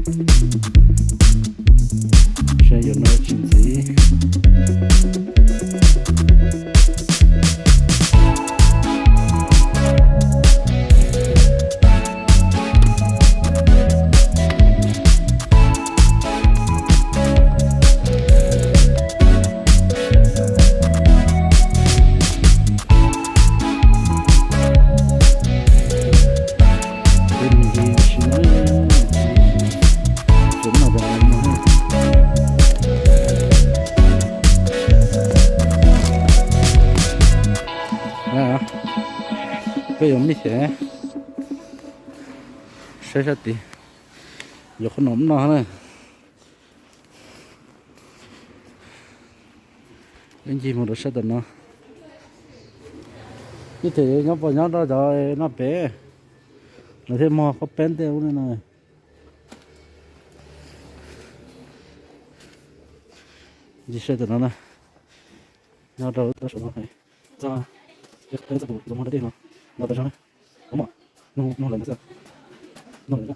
Saib yuav noj tsis ntxiv. Peb yuav mib thiab, saib sab tid, yuav qhob noom noj na. Peb ncig mus rau sab tom no. Ib txhia nyob pog nyob rau cov noj pem, lawv thiaj muag qhob peb tej ub li no. Ncig saib tom no na, nyob rau toj saum no, txog, txog tus mus rau tej no, no tau zog na. Mom, nug lawv no xwb, nug lawv na.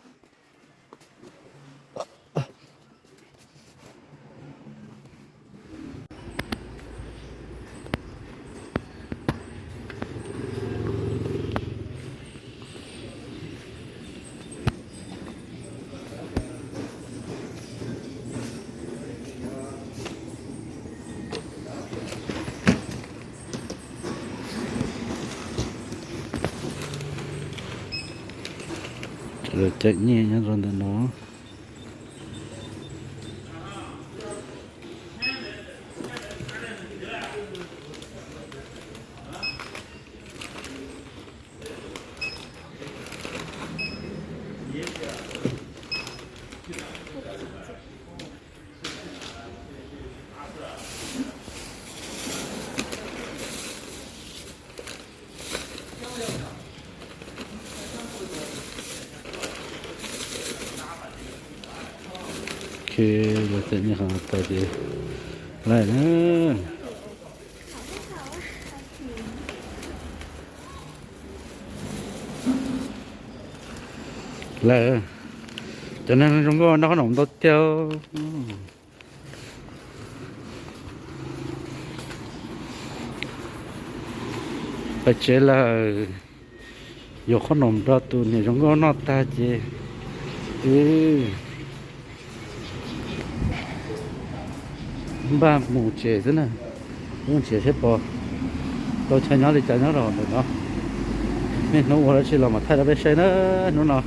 Lawv cawm nyiaj nyob rau ntawm no. Khi lawv cawm nyiaj qhov tas ces laij na. Lawm, cov neeg zoo nkauj noj qhob noom ntau tiag. Pais tsev lawm, yuav qhob noom rau tus niam zoo nkauj noj tag ces wb npaj mus tsev xwb na. Wb mus tsev seb pom tau chaw nyob li cas nyob rau ntawm no. Niaj hnub ua dab tsi los mam thaij rau peb saib na hnub no.